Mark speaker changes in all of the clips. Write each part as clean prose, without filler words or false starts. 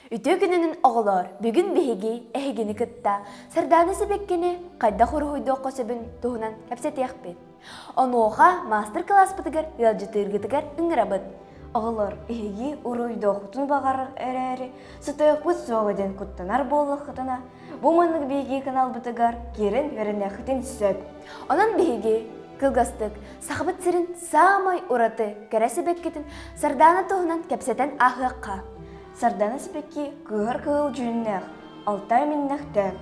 Speaker 1: Үтүө күнүнэн оҕолоор, бүгүн биһиги эһигини кытта Сардаана сибэккини хайдах уруһуйдуохха сөбүн туһунан кэпсэтиэхпит. Онуоха маастар-кылааспытыгар ыалдьытыыргытыгар ыҥырабыт.
Speaker 2: Оҕолор, эһиги уруйдуоххутун баҕарар эрээри, сытыахпыт суоҕа диэн куттанар буоллаххытына, бу маннык биһиги каналбытыгар киирэн үөрэниэххитин сөп.
Speaker 1: Онон биһиги кылгастык Сахабыт сирин саамай ураты кэрэ сибэккитин Сардаана туһунан кэпсэтэн ааһыахха.
Speaker 2: Сардаана сибэкки кыыһар кыһыл дьүһүннээх, алтай миннэхтээх,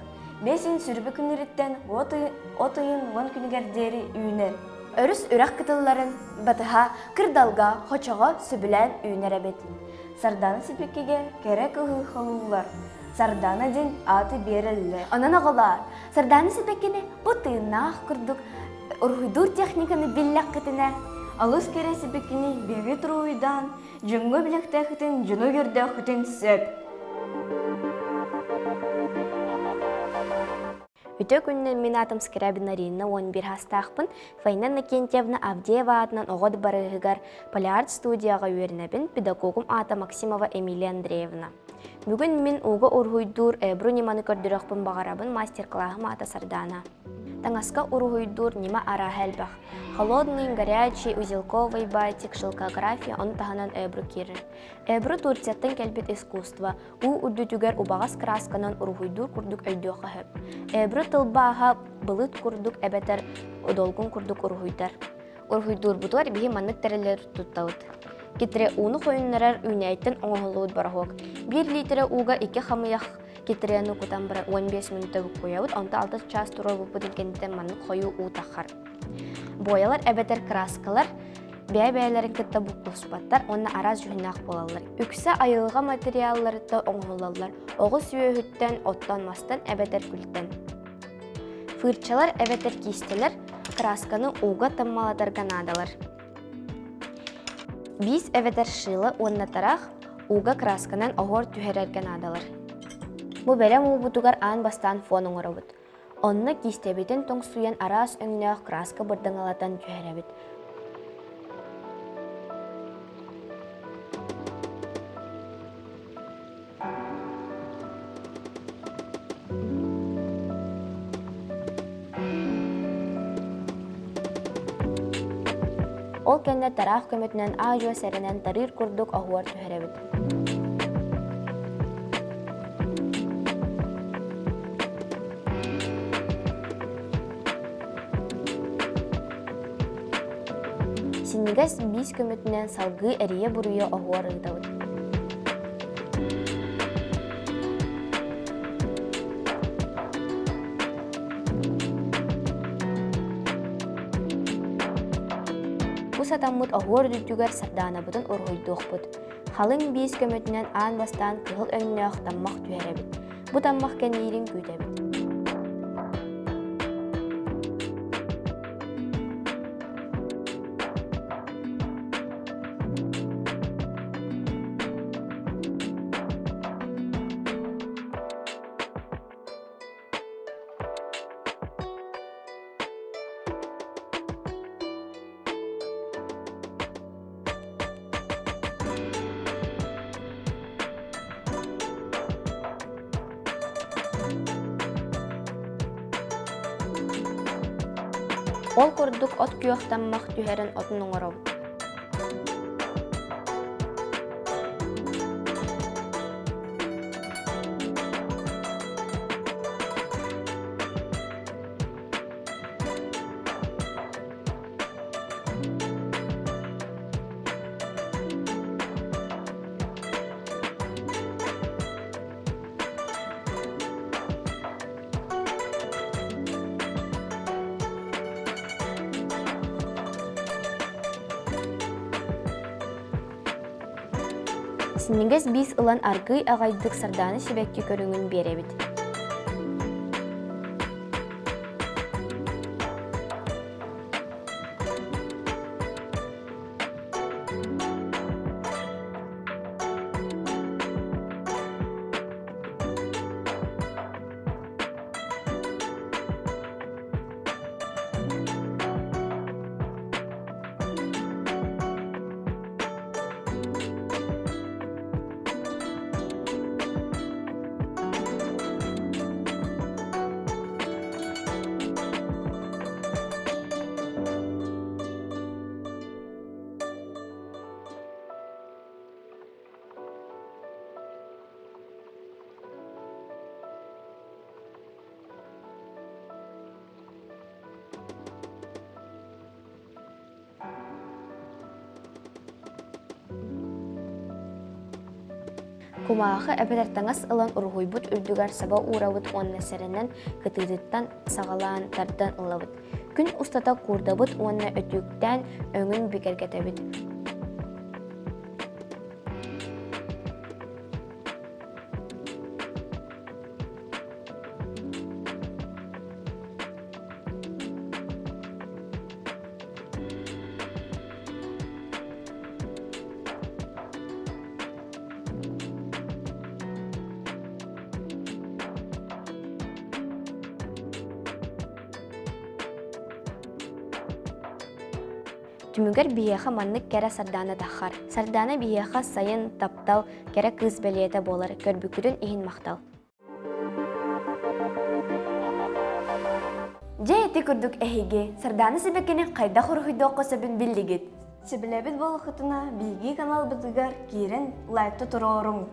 Speaker 2: бэс ыйын сүрбэ күннэриттэн от ыйын уон күнүгэр диэри үүнэр.
Speaker 1: Өрүс үрэх кытылларын батыһа кырдалга, хочоҕо сөбүлээн үүнэр эбит.
Speaker 2: Сардаана сибэккигэ кэрэ кыһыл халыыллар, Сардаана диэн ааты биэрэллэр.
Speaker 1: Онон оҕолоор, Сардаана сибэккини бу тыыннаах курдук уруһуйдуур техниканы биллэххитинэ,
Speaker 2: Алыс кэрэ сибэккини биһиги туруйдаан, дьоҥҥо билэхтээххитин, дьону үөрдэххитин сөп.
Speaker 3: Үтүө күнүнэн мин аатым Скрябина Ринна 11 саастаахпын. Фаина Иннокентьевна Авдеева аатынан оҕо дыбарыаһыгар Полиарт студияҕа үөрэнэбин, педагогум аата Максимова Эмилия Андреевна. Бүгүн мин ууга уруһуйдуур Эбру ньыманы көрдөрүөхпүн баҕарабын, мастер-клаһым аата Сардаана. Таҥаска уруһуйдуур ньыма арааһа элбэх. Холодный, горячий, узелковый батик, шелкография, ону таһынан Эбру киирэр. Эбру Турцияттан кэлбит искусство, уу үрдүтүгэр убаҕас кыраасканан уруһуйдуур курдук өйдүөххэ сөп. Эбру тылбааһа былыт курдук эбэтэр долгун курдук уруһуйдар. Уруһуйдуурбутугар биһи маннык тэриллэри туттабыт. Китре ууну хойуннарар үүнээйиттэн оҥоһуллубут бороһуок. Биир лиитирэ ууга икки хамыйах китрены кутан баран 15 мүнүүтэ буккуйабыт, онто 6 чаас туруорбуппутун кэнниттэн маннык хойуу уу таххар. Буойалар эбэтэр краскалар бэйэ-бэйэлэрин кытта буккуспаттар уонна араас дьүһүннээх буолаллар. Үксэ айылҕа материалларыттан оҥоһуллаллар, оҕус үөһүттэн, оттон-мастан эбэтэр күлтэн. Фырчалар эбэтэр киистэлэр красканы ууга таммалатарга наадалар. Биис эбэтэр шила уонна тараах ууга красканан оһуор түһэрэргэ наадалар. Бу бэлэм уубутугар аан бастаан фон оҥоробут. Онно киистэбитин тоҥсуйан араас өҥнөөх краска бырдаҥалатан түһэрэбит. Ол кэннэ тараах көмөтүнэн аа-дьуо сэрэнэн тарыыр курдук оһуор түһэрэбит. Синньигэс биис көмөтүнэн салгыы эрийэ-буруйа оһуор ыытабыт. Бу сатаммыт оһуор үрдүгэр сардаанабытын уруһуйдуохпут. Халыҥ биис көмөтүнэн аан бастаан кыһыл өҥнөөх таммах түһэрэбит. Бу таммах кэҥиирин күүтэбит. Ол курдук от күөх таммах түһэрин отун оҥоробут. Синньигэс биис ылан аргыый аҕайдык сардаана сибэкки көрүҥүн биэрэбит. Кумаахы эбэтэр таҥас ылан уруһуйбут үрдүгэр саба уурабыт уонна сэрэнэн кытыытыттан саҕалаан тардан ылабыт. Күн устата куурдабыт уонна өтүүктээн өҥүн бигэргэтэбит. Түмүгэр биһиэхэ маннык кэрэ Сардаана таххар. Сардаана биһиэхэ сайын, таптал, кэрэ кыыс бэлиэтэ буолар. Көрбүккүтүн иһин махтал.
Speaker 1: Дьэ ити курдук эһиги Сардаана сибэккини хайдах уруһуйдуохха сөбүн биллигит.
Speaker 2: Сөбүлээбит буоллаххытына биһиги каналбытыгар киирэн лайкта туруоруҥ.